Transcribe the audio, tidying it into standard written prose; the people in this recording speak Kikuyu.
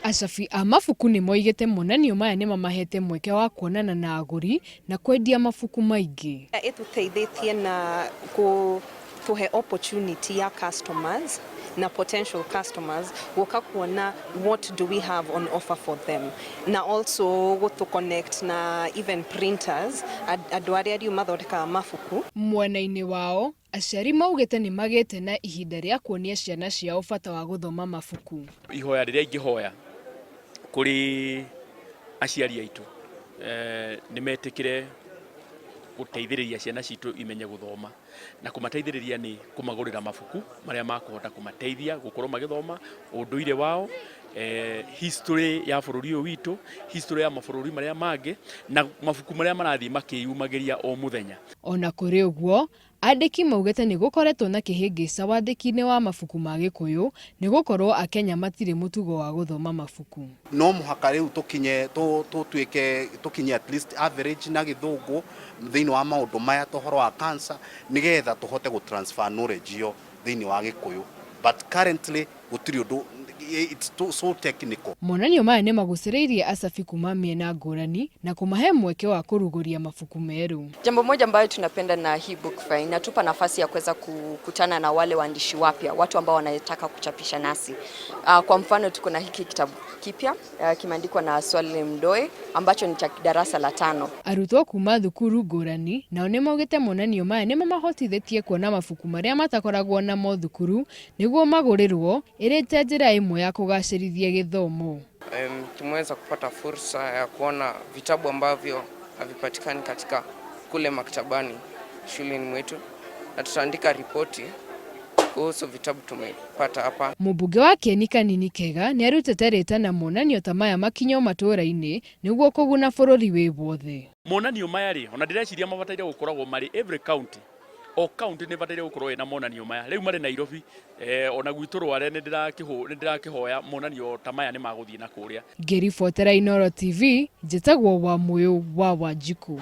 Acabi a mabuku nĩ moigĩte monanio maya nĩ mamahete mweke wa kuonana na agũri na kwendia mabuku maingĩ. Ĩtũteithĩtie na gũtũhe opportunity ya customers na potential customers gũka kuona what do we have on offer for them, na also gũtũ connect na even printers, andũ arĩa rĩu mathondekaga mabuku. Mwena-inĩ wao, aciari maugĩte nĩ magĩte na ihinda rĩa kuonia ciana ciao bata wa gũthoma mabuku. Ihoya rĩrĩa ingĩhoya kũrĩ aciari aitũ, nĩ metĩkĩre gũteithĩrĩria ciana citũ imenye gũthoma, na kũmateithĩrĩria nĩ kũmagũrĩra mabuku marĩa makũhota kũmateithia gũkorwo magĩthoma ũndũire wao, history ya bũrũri ũyũ witũ, history ya mabũrũri marĩa mangĩ, na mabuku marĩa marathiĩ makĩyumagĩria o mũthenya. Ona kũrĩ ũguo, andĩki maugĩte nĩ gũkoretwo na kĩhĩngĩca wandĩki-inĩ wa mabuku ma Gĩkũyũ nĩ gũkorwo Akenya matirĩ mũtugo wa gũthoma mabuku. No mũhaka rĩu tũkinye tũtuĩke tũkinye at least average na Gĩthũngũ thĩinĩ wa maũndũ maya ta ũhoro wa cancer, nĩgetha tũhote gũ transfer knowledge ĩyo thĩinĩ wa Gĩkũyũ, but currently gũtirĩ ũndũ, it's so technical. Monanio maya nĩ magucĩrĩirie acabi kuma mĩena ngũrani na kũmahe mweke wa kũrugũria mabuku merũ. Jambo moja ambayo tunapenda na hii book fair, inatupa nafasi ya kuweza kukutana na wale waandishi wapya, watu ambao wanataka kuchapisha nasi. Kwa mfano, tuko na hiki kitabu kipya kimeandikwa na Swale Mdoe ambacho ni cha darasa la 5. Arutwo kuma thukuru ngũrani nao nĩ maugĩte monanio maya nĩ mamahotithĩtie kuona mabuku marĩa matakoragwo namo thukuru nĩguo magũrĩrwo ĩrĩ ta njĩra ĩmwe ya kũgacĩrithia gĩthomo. Tumeweza kupata fursa ya kuona vitabu ambavyo havipatikani katika kule maktabani shuleni mwetu, na tutaandika ripoti kuhusu vitabu tumepata hapa. Mũmbunge wa Kieni Kanini Kega nĩ arutĩte rĩtana monanio ta maya makinyo matũũra-inĩ nĩguo kũguna bũrũri wĩ wothe. Monanio maya rĩ, ona ndĩreciria mabataire gũkoragwo marĩ every county, o county nĩ bataire gũkorwo ĩna monanio maya. Rĩu marĩ Nairobi, ona gwitũ Rware nĩ ndĩrakĩhoya monanio ta maya nĩ magũthiĩ na kũrĩa. Ngĩribotera Inooro TV, njĩtagwo Wamũyũ wa Wanjikũ.